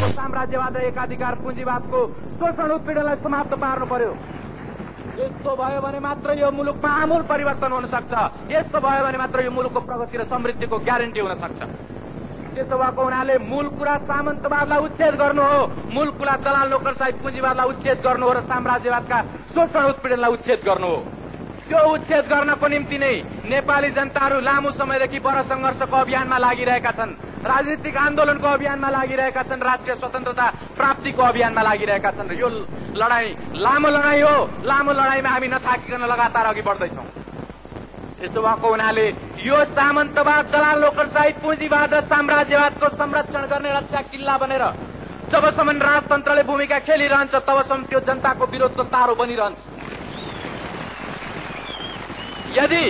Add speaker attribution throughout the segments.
Speaker 1: को साम्राज्यवाद र एकाधिकार पुँजीवादको शोषण उत्पीडनलाई समाप्त पार्नु पर्यो। यस्तो भयो भने मात्र यो मुलुकमा आमूल परिवर्तन हुन सक्छ। यस्तो भयो भने मात्र यो मुलुकको प्रगति र समृद्धिको ग्यारेन्टी हुन सक्छ। त्यसो भएको हुनाले मूल कुरा सामन्तवादलाई उच्छेद गर्नु हो, मूल कुरा दलाल नोकरशाही पुँजीवादलाई उच्छेद गर्नु हो र साम्राज्यवादका शोषण उत्पीडनलाई उच्छेद गर्नु हो। त्यो उच्छेद गर्नको निम्ति नै नेपाली जनताहरू लामो समयदेखि वर संघर्षको अभियानमा लागिरहेका छन्, राजनीतिक आन्दोलनको अभियानमा लागिरहेका छन्, राष्ट्रिय स्वतन्त्रता प्राप्तिको अभियानमा लागिरहेका छन्। यो लडाई लामो लडाई हो। लामो लडाईमा हामी नथाकिकन लगातार अघि बढ्दैछौँ। यसो भएको हुनाले यो सामन्तवाद, दलाल नोकरशाही पुँजीवाद र साम्राज्यवादको संरक्षण गर्ने रक्षा किल्ला बनेर जबसम्म राजतन्त्रले भूमिका खेलिरहन्छ तबसम्म त्यो जनताको विरोधको तारो बनिरहन्छ। यदि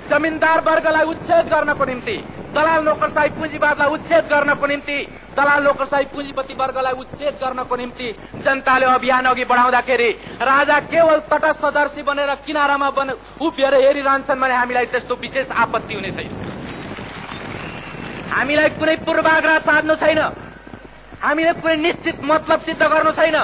Speaker 1: जमिनदार वर्गलाई उच्छेद गर्नको निम्ति, दलाल नोकरशाही पुँजीवादलाई उच्छेद गर्नको निम्ति, दलाल नोकरशाही पुँजीपति वर्गलाई उच्छेद गर्नको निम्ति जनताले अभियान अघि बढाउँदाखेरि राजा केवल तटस्थदर्शी बनेर किनारामा उभिएर हेरिरहन्छन् भने हामीलाई त्यस्तो विशेष आपत्ति हुने छैन। हामीलाई कुनै पूर्वाग्रह साध्नु छैन, हामीले कुनै निश्चित मतलब सिद्ध गर्नु छैन।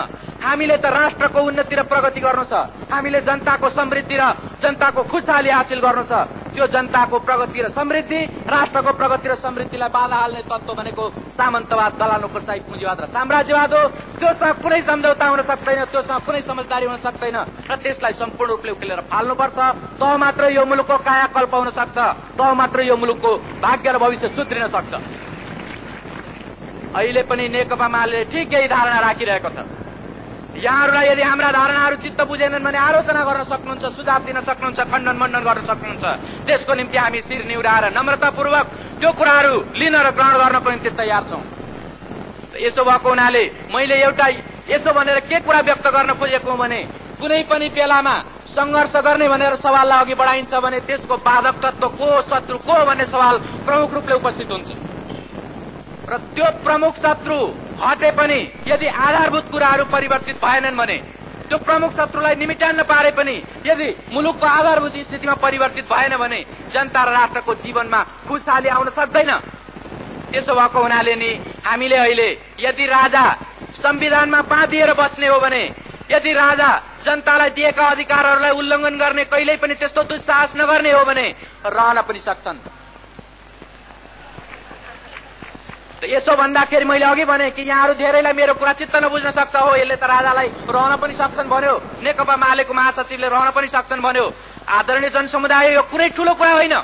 Speaker 1: हामीले त राष्ट्रको उन्नति र प्रगति गर्नु छ। हामीले जनताको समृद्धि र जनताको खुशहाली हासिल गर्नु छ। त्यो जनताको प्रगति र समृद्धि, राष्ट्रको प्रगति र समृद्धिलाई बाधा हाल्ने तत्त्व भनेको सामन्तवाद, दलाल नोकरशाही पुँजीवाद र साम्राज्यवाद हो। त्योसँग कुनै सम्झौता हुन सक्दैन, त्योसँग कुनै समझदारी हुन सक्दैन र त्यसलाई सम्पूर्ण रूपले उखेलेर फाल्नुपर्छ। तब मात्र यो मुलुकको कायाकल्प हुन सक्छ, तब मात्र यो मुलुकको भाग्य र भविष्य सुध्रिन सक्छ। अहिले पनि नेकपा माले ठिक यही धारणा राखिरहेको छ। यहाँहरूलाई यदि हाम्रा धारणाहरू चित्त बुझेनन् भने आलोचना गर्न सक्नुहुन्छ, सुझाव दिन सक्नुहुन्छ, खण्डन मण्डन गर्न सक्नुहुन्छ। त्यसको निम्ति हामी शिर निहुराएर नम्रतापूर्वक त्यो कुराहरू लिन र ग्रहण गर्नको निम्ति तयार छौं। यसो भएको हुनाले मैले एउटा यसो भनेर के कुरा व्यक्त गर्न खोजेको भने कुनै पनि बेलामा संघर्ष गर्ने भनेर सवाललाई अघि बढाइन्छ भने त्यसको बाधक तत्व को, शत्रु को भन्ने सवाल प्रमुख रूपले उपस्थित हुन्छ र त्यो प्रमुख शत्रु हटे पनि यदि आधारभूत कुराहरू परिवर्तित भएनन् भने, त्यो प्रमुख शत्रुलाई निमिटान्न पारे पनि यदि मुलुकको आधारभूत स्थितिमा परिवर्तित भएन भने जनता र राष्ट्रको जीवनमा खुशहाली आउन सक्दैन। त्यसो भएको हुनाले नि हामीले अहिले यदि राजा संविधानमा बाँधिएर बस्ने हो भने, यदि राजा जनतालाई दिएका अधिकारहरूलाई उल्लङ्घन गर्ने, कहिल्यै पनि त्यस्तो दुस्साहस नगर्ने हो भने रहन पनि सक्छन्। यसो भन्दाखेरि मैले अघि भने कि यहाँहरू धेरैलाई मेरो कुरा चित्त नबुझ्न सक्छ। हो, यसले त राजालाई रहन पनि सक्छन् भन्यो, नेकपा मालेको महासचिवले रहन पनि सक्छन् भन्यो। आदरणीय जनसमुदाय, यो कुनै ठूलो कुरा होइन।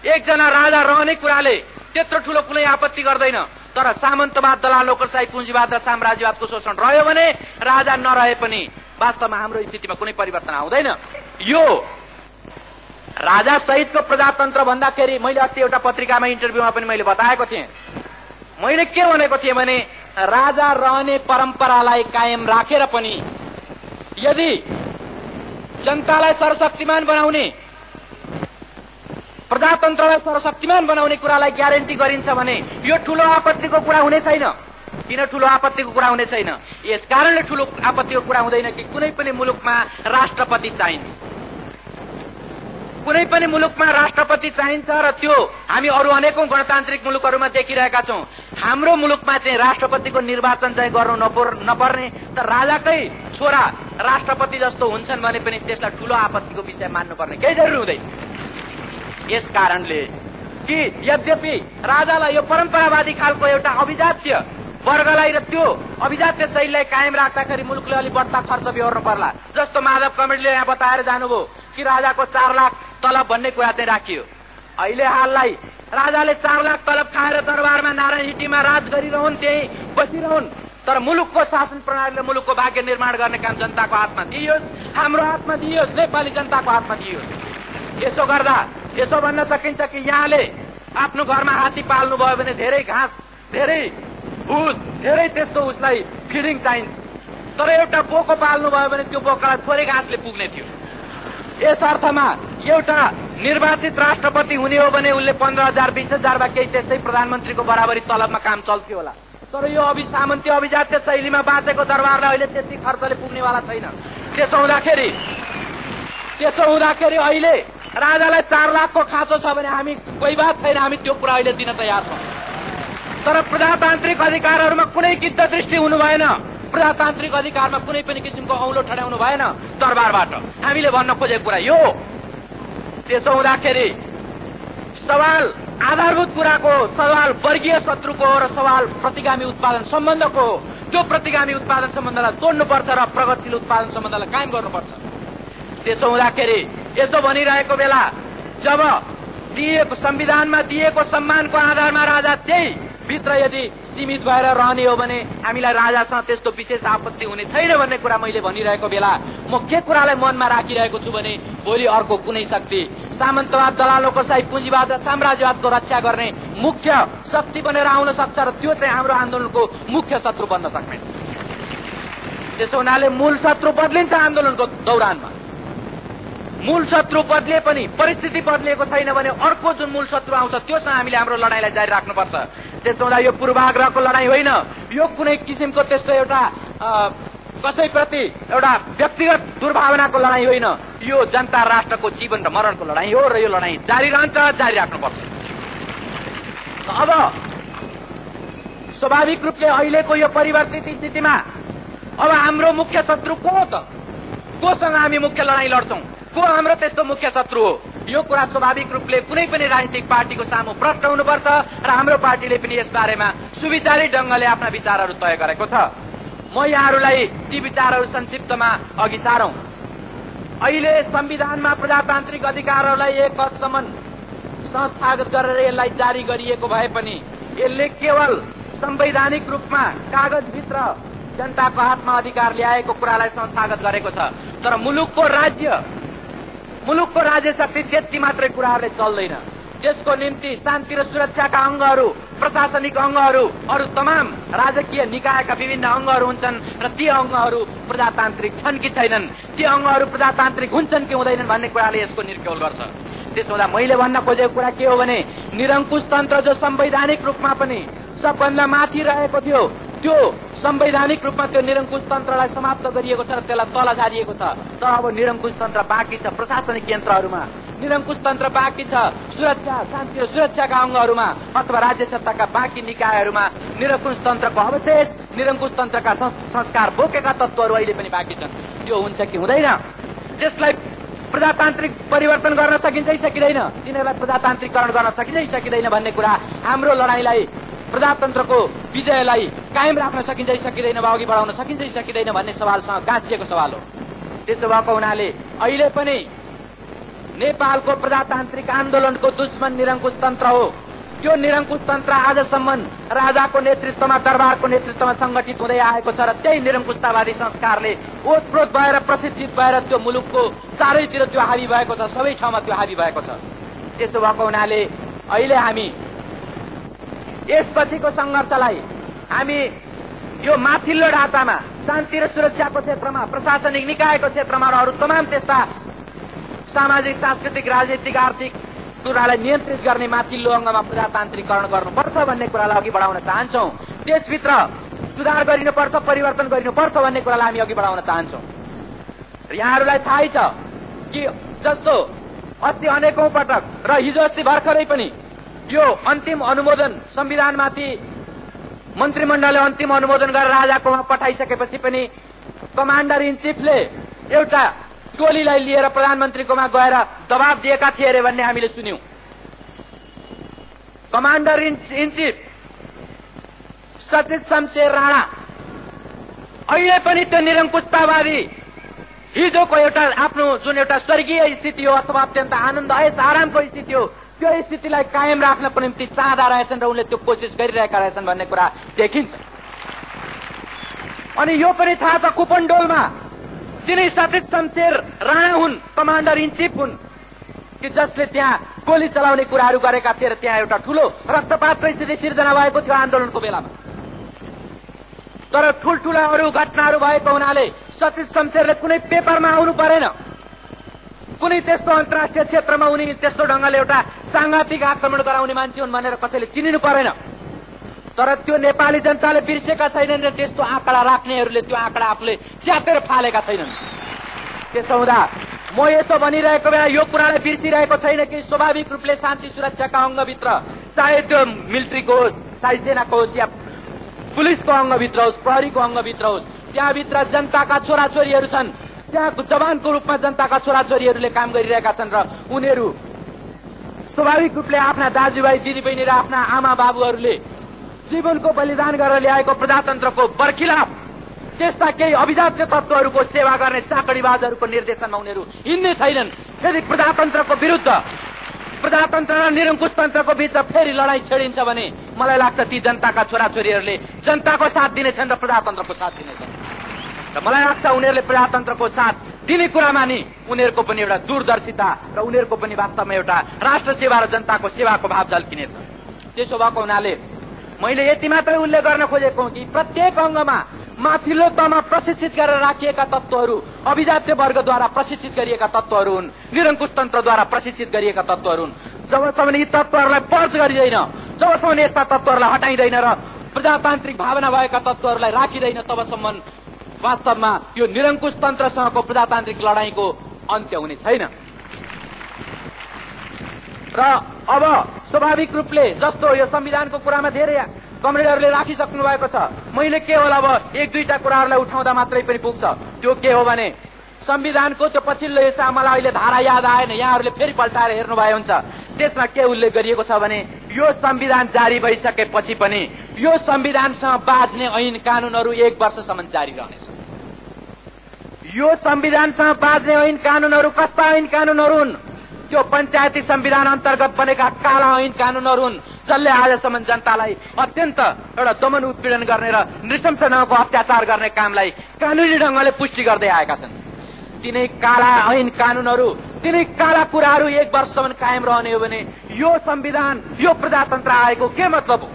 Speaker 1: एकजना राजा रहने कुराले त्यत्रो ठूलो कुनै आपत्ति गर्दैन। तर सामन्तवाद, दलाल नोकरशाही पुँजीवाद र साम्राज्यवादको शोषण रह्यो भने राजा नरहे पनि वास्तवमा हाम्रो स्थितिमा कुनै परिवर्तन आउँदैन। यो राजा सहितको प्रजातन्त्र भन्दाखेरि मैले अस्ति एउटा पत्रिकामा इन्टरभ्यूमा पनि मैले बताएको थिएँ। मैले के भनेको थिएँ भने राजा रहने परम्परालाई कायम राखेर पनि यदि जनतालाई सर्वशक्तिमान बनाउने, प्रजातन्त्रलाई सर्वशक्तिमान बनाउने कुरालाई ग्यारेन्टी गरिन्छ भने यो ठूलो आपत्तिको कुरा हुने छैन। किन ठूलो आपत्तिको कुरा हुने छैन? यसकारणले ठूलो आपत्तिको कुरा हुँदैन कि कुनै पनि मुलुकमा राष्ट्रपति चाहिन्छ। कुनै पनि मुलुकमा राष्ट्रपति चाहिन्छ र त्यो हामी अरू अनेकौं गणतान्त्रिक मुलुकहरूमा देखिरहेका छौं। हाम्रो मुलुकमा चाहिँ राष्ट्रपतिको निर्वाचन चाहिँ गर्नु नपर्ने, त राजाकै छोरा राष्ट्रपति जस्तो हुन्छन् भने पनि त्यसलाई ठूलो आपत्तिको विषय मान्नुपर्ने केही जरुरी हुँदैन। यस कारणले कि यद्यपि राजालाई यो परम्परावादी खालको एउटा अभिजात्य वर्गलाई र त्यो अभिजात्य शैलीलाई कायम राख्दाखेरि मुलुकले अलि बढ्ता खर्च बेहोर्नु पर्ला। जस्तो माधव कमरेडले यहाँ बताएर जानुभयो कि राजाको 4 लाख तलब भन्ने कुरा चाहिँ राखियो। अहिले हाललाई राजाले 4 लाख तलब खाएर दरबारमा नारायण हिटीमा राज गरिरहन्, त्यही बसिरहन्, तर मुलुकको शासन प्रणाली र मुलुकको भाग्य निर्माण गर्ने काम जनताको हातमा दिइयोस्, हाम्रो हातमा दिइयोस्, नेपाली जनताको हातमा दिइयोस्। यसो गर्दा यसो भन्न सकिन्छ कि यहाँले आफ्नो घरमा हात्ती पाल्नु भयो भने धेरै घाँस, धेरै भुस, धेरै त्यस्तो उसलाई फिडिङ चाहिन्छ। तर एउटा बोको पाल्नु भयो भने त्यो बोकालाई थोरै घाँसले पुग्ने थियो। यस अर्थमा एउटा निर्वाचित राष्ट्रपति हुने हो भने उसले 15,000 20,000 वा केही त्यस्तै प्रधानमन्त्रीको बराबरी तलबमा काम चल्थ्यो होला। तर यो सामन्ती अभिजात्य शैलीमा बाँचेको दरबारलाई अहिले त्यति खर्चले पुग्नेवाला छैन। त्यसो हुँदाखेरि अहिले राजालाई 4 लाखको खाँचो छ भने हामी कोही बात छैन, हामी त्यो कुरा अहिले दिन तयार छौं। तर प्रजातान्त्रिक अधिकारहरूमा कुनै गिद्ध दृष्टि हुनु भएन, प्रजातान्त्रिक अधिकारमा कुनै पनि किसिमको औँलो ठड्याउनु भएन दरबारबाट। हामीले भन्न खोजेको कुरा यो। त्यसो हुँदाखेरि सवाल आधारभूत कुराको, सवाल वर्गीय शत्रुको र सवाल प्रतिगामी उत्पादन सम्बन्धको हो। त्यो प्रतिगामी उत्पादन सम्बन्धलाई तोड्नुपर्छ र प्रगतिशील उत्पादन सम्बन्धलाई कायम गर्नुपर्छ। त्यसो हुँदाखेरि यसो भनिरहेको बेला जब दिएको संविधानमा दिएको सम्मानको आधारमा राजा त्यही भित्र यदि सीमित भएर रहने हो भने हामीलाई राजासँग त्यस्तो विशेष आपत्ति हुने छैन भन्ने कुरा मैले भनिरहेको बेला म के कुरालाई मनमा राखिरहेको छु भने भोलि अर्को कुनै शक्ति सामन्तवाद, दलालोकशाही, पुँजीवाद र साम्राज्यवादको रक्षा गर्ने मुख्य शक्ति बनेर आउन सक्छ र त्यो चाहिँ हाम्रो आन्दोलनको मुख्य शत्रु बन्न सक्ने। त्यसो हुनाले मूल शत्रु बदलिन्छ आन्दोलनको दौरानमा। मूल शत्रु बदले पनि परिस्थिति बदलिएको छैन भने अर्को जुन मूल शत्रु आउँछ त्योसँग हामीले हाम्रो लडाईँलाई जारी राख्नुपर्छ। त्यसो हुँदा यो पूर्वाग्रहको लडाईँ होइन, यो कुनै किसिमको त्यस्तो एउटा कसैप्रति एउटा व्यक्तिगत दुर्भावनाको लडाईँ होइन, यो जनता राष्ट्रको जीवन र मरणको लडाईँ हो र यो लडाईँ जारी रहन्छ, जारी राख्नुपर्छ। अब स्वाभाविक रूपले अहिलेको यो परिवर्तित स्थितिमा अब हाम्रो मुख्य शत्रु को हो त? कोसँग हामी मुख्य लडाईँ लड्छौं? को हाम्रो त्यस्तो मुख्य शत्रु हो? यो कुरा स्वाभाविक रूपले कुनै पनि राजनीतिक पार्टीको सामु प्रष्ट हुनुपर्छ र हाम्रो पार्टीले पनि यस बारेमा सुविचारी ढंगले आफ्ना विचारहरू तय गरेको छ। म यहाँहरूलाई ती विचारहरू संक्षिप्तमा अघि सारौं। अहिले संविधानमा प्रजातान्त्रिक अधिकारहरूलाई एक हदसम्म संस्थागत गरेर यसलाई जारी गरिएको भए पनि यसले केवल संवैधानिक रूपमा कागजभित्र जनताको हातमा अधिकार ल्याएको कुरालाई संस्थागत गरेको छ, तर मुलुकको राज्य शक्ति त्यति मात्रै कुराहरूले चल्दैन। त्यसको निम्ति शान्ति र सुरक्षाका अंगहरू, प्रशासनिक अंगहरू, अरू तमाम राजकीय निकायका विभिन्न अंगहरू हुन्छन् र ती अंगहरू प्रजातान्त्रिक छन् कि छैनन्, ती अंगहरू प्रजातान्त्रिक हुन्छन् कि हुँदैनन् भन्ने कुराले यसको निर्क्यौल गर्छ। त्यसो हुँदा मैले भन्न खोजेको कुरा के हो भने निरङ्कुश तन्त्र जो संवैधानिक रूपमा पनि सबभन्दा माथि रहेको थियो त्यो संवैधानिक रूपमा त्यो निरङ्कुश तन्त्रलाई समाप्त गरिएको छ र त्यसलाई तल झारिएको छ। तर अब निरङ्कुश तन्त्र बाँकी छ प्रशासनिक यन्त्रहरूमा, निरङ्कुश तन्त्र बाँकी छ सुरक्षा, शान्ति र सुरक्षाका अंगहरूमा अथवा राज्य सत्ताका बाँकी निकायहरूमा निरङ्कुश तन्त्रको अवशेष, निरङ्कुश तन्त्रका संस्कार बोकेका तत्त्वहरू अहिले पनि बाँकी छन्। त्यो हुन्छ कि हुँदैन? त्यसलाई प्रजातान्त्रिक परिवर्तन गर्न सकिन्छ कि सकिँदैन? तिनीहरूलाई प्रजातान्त्रिकरण गर्न सकिन्छ कि सकिँदैन भन्ने कुरा हाम्रो लडाईँलाई, प्रजातन्त्रको विजयलाई कायम राख्न सकिन्छ कि सकिँदैन, अघि बढाउन सकिन्छ कि सकिँदैन भन्ने सवालसँग गाँसिएको सवाल हो। त्यसो भएको हुनाले अहिले पनि नेपालको प्रजातान्त्रिक आन्दोलनको दुश्मन निरङ्कुश तन्त्र हो। त्यो निरङ्कुश तन्त्र आजसम्म राजाको नेतृत्वमा, दरबारको नेतृत्वमा संगठित हुँदै आएको छ र त्यही निरङ्कुशतावादी संस्कारले ओतप्रोत भएर प्रशिक्षित भएर त्यो मुलुकको चारैतिर त्यो हावी भएको छ, सबै ठाउँमा त्यो हावी भएको छ। त्यसो भएको हुनाले अहिले हामी यसपछिको संघर्षलाई हामी यो माथिल्लो ढाँचामा शान्ति र सुरक्षाको क्षेत्रमा, प्रशासनिक निकायको क्षेत्रमा र अरू तमाम त्यस्ता सामाजिक, सांस्कृतिक, राजनीतिक, आर्थिक कुरालाई नियन्त्रित गर्ने माथिल्लो अङ्गमा प्रजातान्त्रिकरण गर्नुपर्छ भन्ने कुरालाई अघि बढाउन चाहन्छौं। त्यसभित्र सुधार गरिनुपर्छ, परिवर्तन गरिनुपर्छ भन्ने कुरालाई हामी अघि बढाउन चाहन्छौं। यहाँहरूलाई थाहै छ कि जस्तो अस्ति अनेकौं पटक र हिजो अस्ति भर्खरै पनि यो अन्तिम अनुमोदन संविधानमाथि मन्त्रीमण्डलले अन्तिम अनुमोदन गरेर राजाकोमा पठाइसकेपछि पनि कमान्डर इन चीफले एउटा टोलीलाई लिएर प्रधानमन्त्रीकोमा गएर दबाब दिएका थिए अरे भन्ने हामीले सुन्यौं। कमान्डर इन चीफ सचिव शमशेर राणा अहिले पनि त्यो निरङ्कुशतावादी हिजोको एउटा आफ्नो जुन एउटा स्वर्गीय स्थिति हो अथवा अत्यन्त आनन्द ऐश आरामको स्थिति हो त्यो स्थितिलाई कायम राख्नको निम्ति चाहँदा रहेछन् र उनले त्यो कोसिस गरिरहेका रहेछन् भन्ने कुरा देखिन्छ। अनि यो पनि थाहा छ कुपनडोलमा तिनै सचिव शमशेर राणा हुन्, कमान्डर इन चीफ हुन् कि जसले त्यहाँ गोली चलाउने कुराहरू गरेका थिए र त्यहाँ एउटा ठूलो रक्तपातको स्थिति सिर्जना भएको थियो आन्दोलनको बेलामा। तर ठूल्ठूला अरू घटनाहरू भएको हुनाले सचिव शमशेरले कुनै पेपरमा आउनु परेन, कुनै त्यस्तो अन्तर्राष्ट्रिय क्षेत्रमा उनी त्यस्तो ढंगले एउटा सांघातिक आक्रमण गराउने मान्छे हुन् भनेर कसैले चिनिनु परेन। तर त्यो नेपाली जनताले बिर्सेका छैनन् र त्यस्तो आँकडा राख्नेहरूले त्यो आँकडा आफूले च्यातेर फालेका छैनन्। त्यसो हुँदा म यसो भनिरहेको बेला यो कुरालाई बिर्सिरहेको छैन कि स्वाभाविक रूपले शान्ति सुरक्षाका अङ्गभित्र चाहे त्यो मिलिट्रीको होस्, शाही सेनाको होस् या पुलिसको अङ्गभित्र होस्, प्रहरीको अङ्गभित्र होस्, त्यहाँभित्र जनताका छोराछोरीहरू छन्। त्यहाँ जवानको रूपमा जनताका छोराछोरीहरूले काम गरिरहेका छन् र उनीहरू स्वाभाविक रूपले आफ्ना दाजुभाइ दिदीबहिनी र आफ्ना आमा बाबुहरूले जीवनको बलिदान गरेर ल्याएको प्रजातन्त्रको बर्खिलाफ त्यस्ता केही अभिजात्य तत्त्वहरूको सेवा गर्ने चाकडीबाजहरूको निर्देशनमा उनीहरू हिँड्ने छैनन्। फेरि प्रजातन्त्रको विरुद्ध, प्रजातन्त्र र निरङ्कुश तन्त्रको बीच फेरि लडाईँ छेडिन्छ भने मलाई लाग्छ ती जनताका छोराछोरीहरूले जनताको साथ दिनेछन् र प्रजातन्त्रको साथ दिनेछन्। र मलाई लाग्छ उनीहरूले प्रजातन्त्रको साथ दिने कुरामा नि उनीहरूको पनि एउटा दूरदर्शिता र उनीहरूको पनि वास्तवमा एउटा राष्ट्र सेवा र जनताको सेवाको भाव झल्किनेछ। त्यसो भएको हुनाले मैले यति मात्रै उल्लेख गर्न खोजेको हुँ कि प्रत्येक अङ्गमा माथिल्लो तहमा प्रशिक्षित गरेर राखिएका तत्त्वहरू अभिजात्य वर्गद्वारा प्रशिक्षित गरिएका तत्त्वहरू हुन्, निरङ्कुश तन्त्रद्वारा प्रशिक्षित गरिएका तत्त्वहरू हुन्। जबसम्म यी तत्त्वहरूलाई पर्च गरिँदैन, जबसम्म यस्ता तत्त्वहरूलाई हटाइँदैन र प्रजातान्त्रिक भावना भएका तत्त्वहरूलाई राखिँदैन, तबसम्म वास्तवमा यो निरङ्कुश तन्त्रसँगको प्रजातान्त्रिक लडाईँको अन्त्य हुने छैन। र अब स्वाभाविक रूपले जस्तो यो संविधानको कुरामा धेरै कमरेडहरूले राखिसक्नु भएको छ, मैले केवल अब एक दुईटा कुराहरूलाई उठाउँदा मात्रै पनि पुग्छ। त्यो के हो भने संविधानको त्यो पछिल्लो हिस्सा मलाई अहिले धारा याद आएन, यहाँहरूले फेरि पल्टाएर हेर्नुभयो हुन्छ। त्यसमा के उल्लेख गरिएको छ भने यो संविधान जारी भइसकेपछि पनि यो संविधानसँग बाँच्ने ऐन कानूनहरू 1 वर्षसम्म जारी रहनेछ। यो संविधानसँग बाँच्ने ऐन कानूनहरू कस्ता ऐन कानूनहरू हुन्? त्यो पञ्चायती संविधान अन्तर्गत बनेका काला ऐन कानूनहरू हुन्, जसले आजसम्म जनतालाई अत्यन्त एउटा दमन उत्पीडन गर्ने र नृशंसनको अत्याचार गर्ने कामलाई कानूनी ढंगले पुष्टि गर्दै आएका छन्। तिनै काला ऐन कानूनहरू, तिनै काला कुराहरू 1 वर्षसम्म कायम रहने हो भने यो संविधान, यो प्रजातन्त्र आएको के मतलब हो?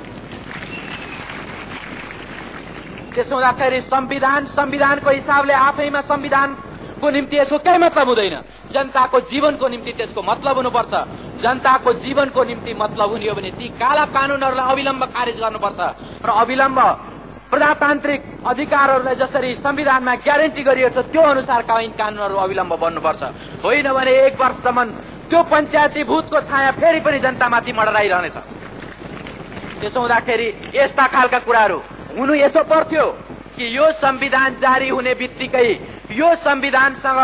Speaker 1: त्यसो हुँदाखेरि संविधानको हिसाबले आफैमा संविधानको निम्ति यसको केही मतलब हुँदैन। जनताको जीवनको निम्ति त्यसको मतलब हुनुपर्छ। जनताको जीवनको निम्ति मतलब हुने हो भने ती काला कानूनहरूलाई अविलम्ब खारेज गर्नुपर्छ र अविलम्ब प्रजातान्त्रिक अधिकारहरूलाई जसरी संविधानमा ग्यारेन्टी गरिएको छ त्यो अनुसारका ऐन कानूनहरू अविलम्ब बन्नुपर्छ। होइन भने 1 वर्षसम्म त्यो पञ्चायती भूतको छाया फेरि पनि जनतामाथि मडराइरहनेछ। त्यसो हुँदाखेरि यस्ता खालका कुराहरू हुनु यसो पर्थ्यो कि यो संविधान जारी हुने बित्तिकै यो संविधानसँग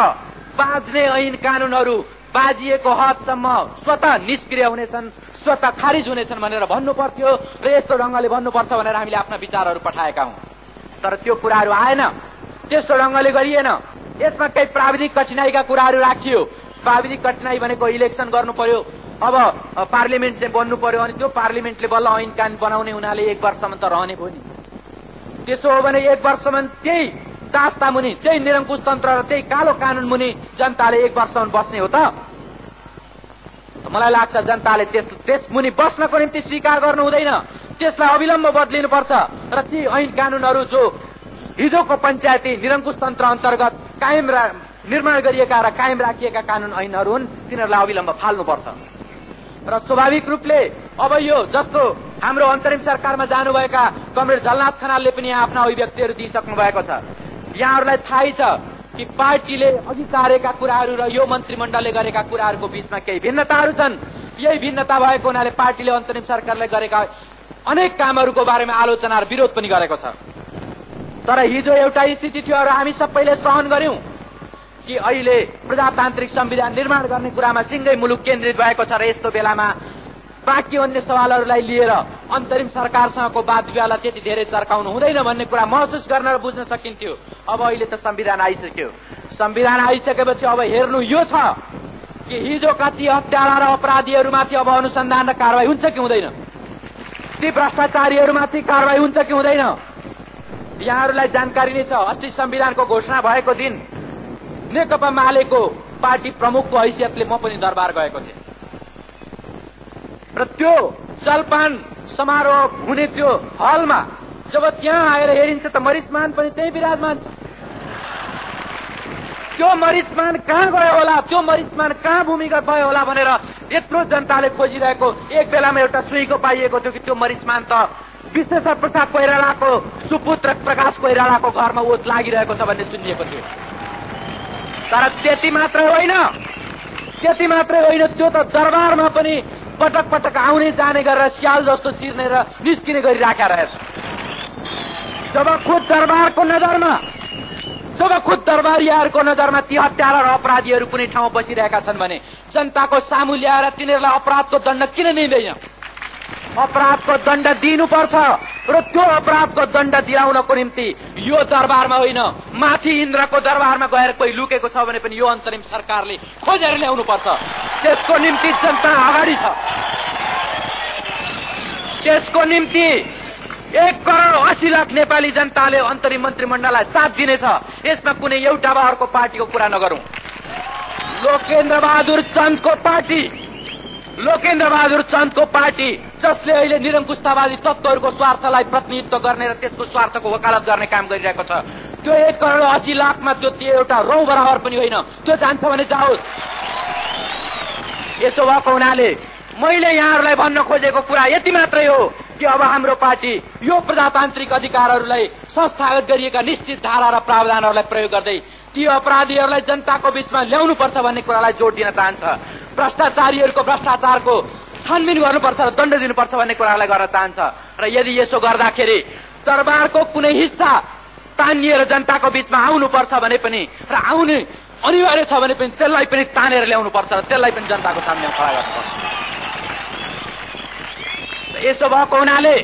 Speaker 1: बाँच्ने ऐन कानूनहरू बाजिएको हदसम्म स्वतः निष्क्रिय हुनेछन्, स्वतः खारिज हुनेछन् भनेर भन्नु पर्थ्यो र यस्तो ढंगले भन्नुपर्छ भनेर हामीले आफ्ना विचारहरू पठाएका हौं। तर त्यो कुराहरू आएन, त्यस्तो ढंगले गरिएन। यसमा केही प्राविधिक कठिनाइका कुराहरू राखियो। प्राविधिक कठिनाइ भनेको इलेक्सन गर्नु पर्यो, अब पार्लिमेन्टले बन्नु पर्यो, अनि त्यो पार्लिमेन्टले बल्ल ऐन कानून बनाउने हुनाले 1 वर्षसम्म त रहने भयो नि। त्यसो हो भने 1 वर्षसम्म त्यही दास्ता मुनि, त्यही निरङ्कुश तन्त्र र त्यही कालो कानून मुनि जनताले 1 वर्षसम्म बस्ने हो त? मलाई लाग्छ जनताले त्यस मुनि बस्नको निम्ति स्वीकार गर्नु हुँदैन, त्यसलाई अविलम्ब बदलिनुपर्छ र ती ऐन कानूनहरू जो हिजोको पञ्चायती निरङ्कुश तन्त्र अन्तर्गत कायम निर्माण गरिएका र कायम राखिएका कानून ऐनहरू हुन्, तिनीहरूलाई अविलम्ब फाल्नुपर्छ। र स्वाभाविक रूपले अब यो जस्तो हाम्रो अन्तरिम सरकारमा जानुभएका कमरेड झलनाथ खनालले पनि आफ्ना अभिव्यक्तिहरू दिइसक्नु भएको छ। यहाँहरूलाई थाहै छ कि पार्टीले अघि सारेका कुराहरू र यो मन्त्रीमण्डलले गरेका कुराहरूको बीचमा केही भिन्नताहरू छन्। यही भिन्नता भएको हुनाले पार्टीले अन्तरिम सरकारले गरेका अनेक कामहरूको बारेमा आलोचना र विरोध पनि गरेको छ। तर हिजो एउटा स्थिति थियो र हामी सबैले सहन गर्यौं कि अहिले प्रजातान्त्रिक संविधान निर्माण गर्ने कुरामा सिंगै मुलुक केन्द्रित भएको छ र यस्तो बेलामा बाँकी अन्य सवालहरूलाई लिएर अन्तरिम सरकारसँगको वाद विवादलाई त्यति धेरै चर्काउनु हुँदैन भन्ने कुरा महसुस गर्न र बुझ्न सकिन्थ्यो। अब अहिले त संविधान आइसक्यो। संविधान आइसकेपछि अब हेर्नु यो छ कि हिजो कति हत्यारा र अपराधीहरूमाथि अब अनुसन्धान र कारवाही हुन्छ कि हुँदैन? ती भ्रष्टाचारीहरूमाथि कारवाही हुन्छ कि हुँदैन? यहाँहरूलाई जानकारी नै छ, अस्ति संविधानको घोषणा भएको दिन नेकपा मालेको पार्टी प्रमुखको हैसियतले म पनि दरबार गएको थिएँ र त्यो जलपान समारोह हुने त्यो हलमा जब त्यहाँ आएर हेरिन्छ त मरिचमान पनि त्यही विराजमान छ। त्यो मरिचमान कहाँ गयो होला, त्यो मरिचमान कहाँ भूमिगत भयो होला भनेर यत्रो जनताले खोजिरहेको एक बेलामा एउटा सुईको पाइएको थियो कि त्यो मरिचमान त विश्वेश्वर प्रसाद कोइरालाको सुपुत्र प्रकाश कोइरालाको घरमा ओत लागिरहेको छ भन्ने सुनिएको थियो। तर त्यति मात्रै होइन, त्यो त दरबारमा पनि पटक पटक आउने जाने गरेर स्याल जस्तो चिर्ने र निस्किने गरी राखेर रहेछ। जब खुद दरबारियाहरूको नजरमा ती हत्यारा र अपराधीहरू कुनै ठाउँमा बसिरहेका छन् भने जनताको सामु ल्याएर तिनीहरूलाई अपराधको दण्ड किन दिँदैन? अपराधको दण्ड दिनुपर्छ र त्यो अपराधको दण्ड दिलाउनको निम्ति यो दरबारमा होइन, माथि इन्द्रको दरबारमा गएर कोही लुकेको छ भने पनि यो अन्तरिम सरकारले खोजेर ल्याउनु पर्छ। त्यसको निम्ति जनता अगाडि छ। त्यसको निम्ति 1,80,00,000 नेपाली जनताले अन्तरिम मन्त्रीमण्डललाई साथ दिनेछ। यसमा कुनै एउटा वा अर्को पार्टीको कुरा नगरौं। लोकेन्द्र बहादुर चन्दको पार्टी जसले अहिले निरङ्कुशतावादी तत्त्वहरूको स्वार्थलाई प्रतिनिधित्व गर्ने र त्यसको स्वार्थको वकालत गर्ने काम गरिरहेको छ, त्यो 1,80,00,000 त्यो एउटा रौँ बराबर पनि होइन। त्यो जान्छ भने जाओस्। यसो भएको हुनाले मैले यहाँहरूलाई भन्न खोजेको कुरा यति मात्रै हो कि अब हाम्रो पार्टी यो प्रजातान्त्रिक अधिकारहरूलाई संस्थागत गरिएका निश्चित धारा र प्रावधानहरूलाई प्रयोग गर्दै ती अपराधीहरूलाई जनताको बीचमा ल्याउनुपर्छ भन्ने कुरालाई जोड दिन चाहन्छ। भ्रष्टाचारीहरूको भ्रष्टाचारको छानबिन गर्नुपर्छ र दण्ड दिनुपर्छ भन्ने कुरालाई गर्न चाहन्छ। र यदि यसो गर्दाखेरि दरबारको कुनै हिस्सा तानिएर जनताको बीचमा आउनुपर्छ भने पनि र आउने अनिवार्य छ भने पनि त्यसलाई पनि तानेर ल्याउनुपर्छ र त्यसलाई पनि जनताको सामने खडा गर्नुपर्छ। यसो भएको हुनाले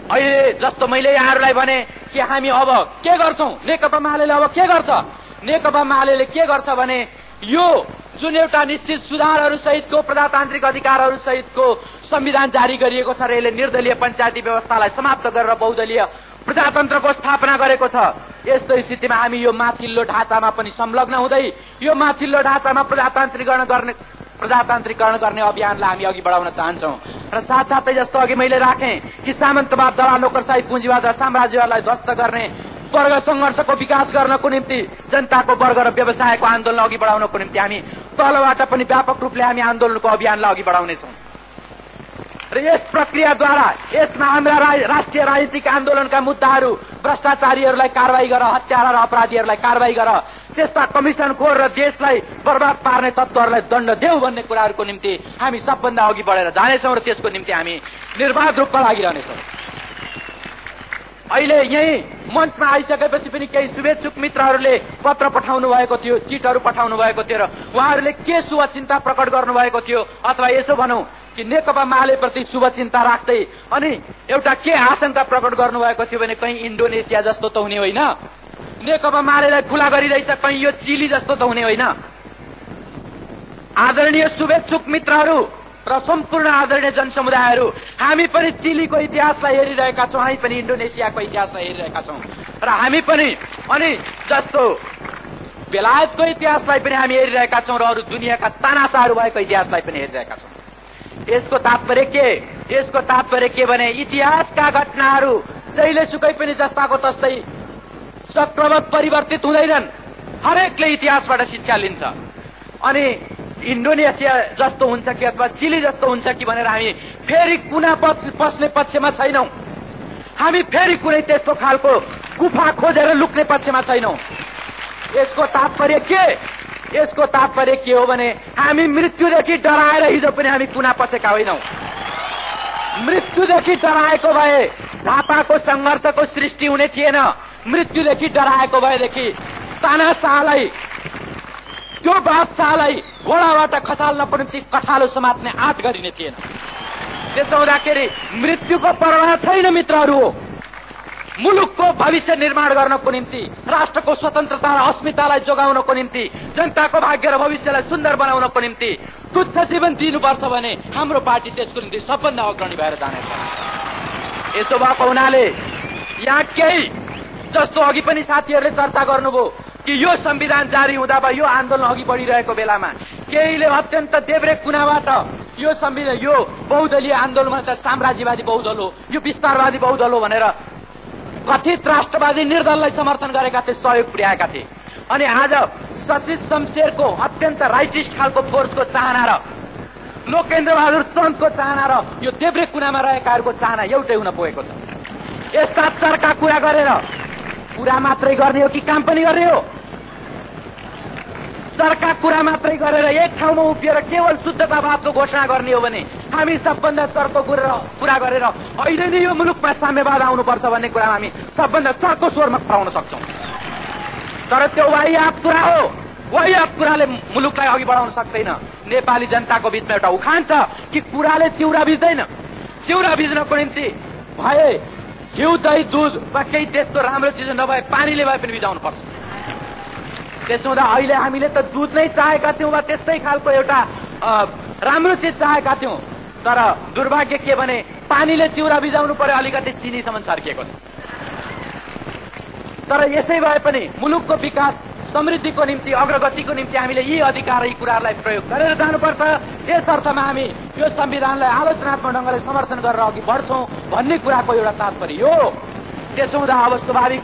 Speaker 1: अहिले जस्तो मैले यहाँहरूलाई भने कि हामी अब के गर्छौं, नेकपा मालेले अब के गर्छ? नेकपा मालेले के गर्छ भने यो जुन एउटा निश्चित सुधारहरू सहितको प्रजातान्त्रिक अधिकारहरू सहितको संविधान जारी गरिएको छ र यसले निर्दलीय पञ्चायती व्यवस्थालाई समाप्त गरेर बहुदलीय प्रजातन्त्रको स्थापना गरेको छ। यस्तो स्थितिमा हामी यो माथिल्लो ढाँचामा पनि संलग्न हुँदै यो माथिल्लो ढाँचामा प्रजातान्त्रिकरण गर्ने अभियानलाई हामी अघि बढाउन चाहन्छौं। र साथसाथै जस्तो अघि मैले राखेँ कि सामन्तवाद, दलाल, नोकरशाही, पुँजीवाद र साम्राज्यवादलाई ध्वस्त गर्ने वर्ग संघर्षको विकास गर्नको निम्ति जनताको वर्ग र व्यवसायको आन्दोलन अघि बढाउनको निम्ति हामी तलबाट पनि व्यापक रूपले हामी आन्दोलनको अभियानलाई अघि बढाउनेछौं। र यस प्रक्रियाद्वारा यसमा हाम्रा राष्ट्रिय राजनीतिक आन्दोलनका मुद्दाहरू, भ्रष्टाचारीहरूलाई कारवाही गर, हत्यारा र अपराधीहरूलाई कारवाही गर, त्यस्ता कमिसनखोर र देशलाई बर्बाद पार्ने तत्त्वहरूलाई दण्ड देऊ भन्ने कुराहरूको निम्ति हामी सबभन्दा अघि बढेर जानेछौं र त्यसको निम्ति हामी निर्बाध रूपमा लागिरहनेछौं। अहिले यही मञ्चमा आइसकेपछि पनि केही शुभेच्छुक मित्रहरूले पत्र पठाउनु भएको थियो, चिटहरू पठाउनु भएको थियो र उहाँहरूले के शुभचिन्ता प्रकट गर्नुभएको थियो, अथवा यसो भनौं कि नेकपा मालेप्रति शुभचिन्ता राख्दै अनि एउटा के आशंका प्रकट गर्नुभएको थियो भने कहीँ इन्डोनेसिया जस्तो त हुने होइन, नेकपा मालेलाई खुला गरिरहेछ कहीँ यो चिली जस्तो त हुने होइन। आदरणीय शुभेच्छुक मित्रहरू र सम्पूर्ण आदरणीय जनसमुदायहरू, हामी पनि चिलीको इतिहासलाई हेरिरहेका छौं, हामी पनि इन्डोनेसियाको इतिहासलाई हेरिरहेका छौं र हामी पनि अनि जस्तो बेलायतको इतिहासलाई पनि हामी हेरिरहेका छौं र अरू दुनियाँका तानाशाहरू भएको इतिहासलाई पनि हेरिरहेका छौं। यसको तात्पर्य के भने इतिहासका घटनाहरू जहिलेसुकै पनि जस्ताको तस्तै चक्रवत परिवर्तित हुँदैनन्। हरेकले इतिहासबाट शिक्षा लिन्छ। अनि इन्डोनेसिया जस्तो हुन्छ कि अथवा चिली जस्तो हुन्छ कि भनेर हामी फेरि कुना पस्ने पक्षमा छैनौं। हामी फेरि कुनै त्यस्तो खालको गुफा खोजेर लुक्ने पक्षमा छैनौं। यसको तात्पर्य के हो भने हामी मृत्युदेखि डराएर हिजो पनि हामी कुना पसेका होइनौं। मृत्युदेखि डराएको भए झापाको संघर्षको सृष्टि हुने थिएन। मृत्युदेखि डराएको भएदेखि तानाशाहलाई, त्यो बादशाहलाई घोडाबाट खसाल्नको निम्ति कठालो समात्ने आँट गरिने थिएन। त्यसो हुँदाखेरि मृत्युको परवाह छैन मित्रहरू। मुलुकको भविष्य निर्माण गर्नको निम्ति, राष्ट्रको स्वतन्त्रता र अस्मितालाई जोगाउनको निम्ति, जनताको भाग्य र भविष्यलाई सुन्दर बनाउनको निम्ति तुच्छ जीवन दिनुपर्छ भने हाम्रो पार्टी त्यसको निम्ति सबभन्दा अग्रणी भएर जानेछ। यसो भएको हुनाले यहाँ केही जस्तो अघि पनि साथीहरूले चर्चा गर्नुभयो कि यो संविधान जारी हुँदा वा यो आन्दोलन अघि बढिरहेको बेलामा केहीले अत्यन्त देब्रे कुनाबाट यो संविधान, यो बहुदलीय आन्दोलन त साम्राज्यवादी बहुदल हो, यो विस्तारवादी बहुदल हो भनेर कथित राष्ट्रवादी निर्दललाई समर्थन गरेका थिए, सहयोग पुर्याएका थिए। अनि आज सचित शमशेरको अत्यन्त राइटिस्ट खालको फोर्सको चाहना र लोकेन्द्र बहादुर चन्दको चाहना र यो देब्रे कुनामा रहेकाहरूको चाहना एउटै हुन पुगेको छ। यस्ता चर्का कुरा गरेर कुरा मात्रै गर्ने हो कि काम पनि गर्ने हो? तर्का कुरा मात्रै गरेर एक ठाउँमा उभिएर केवल शुद्धतावादको घोषणा गर्ने हो भने हामी सबभन्दा चर्को कुरा गरेर अहिले नै यो मुलुकमा साम्यवाद आउनुपर्छ भन्ने कुरामा हामी सबभन्दा चर्को स्वरमा पाउन सक्छौं। तर त्यो वाहियात कुरा हो। वाहियात कुराले मुलुकलाई अघि बढाउन सक्दैन। नेपाली जनताको बीचमा एउटा उखान छ कि कुराले चिउरा भिज्दैन। चिउरा भिज्नको निम्ति भए घिउ दही दूध वा केही त्यस्तो राम्रो चिज नभए पानीले भए पनि भिजाउनु पर्छ। त्यसो हुँदा अहिले हामीले त दूध नै चाहेका थियौं वा त्यस्तै खालको एउटा राम्रो चिज चाहेका थियौं। तर दुर्भाग्य के भने पानीले चिउरा भिजाउनु पर्यो, अलिकति चिनीसम्म छर्किएको छ। तर यसै भए पनि मुलुकको विकास समृद्धिको निम्ति अग्रगतिको निम्ति हामीले यी अधिकार यी कुराहरूलाई प्रयोग गरेर जानुपर्छ। यस अर्थमा हामी यो संविधानलाई आलोचनात्मक ढंगले समर्थन गरेर अघि बढ्छौं भन्ने कुराको एउटा तात्पर्य हो। त्यसो हुँदा अब स्वाभाविक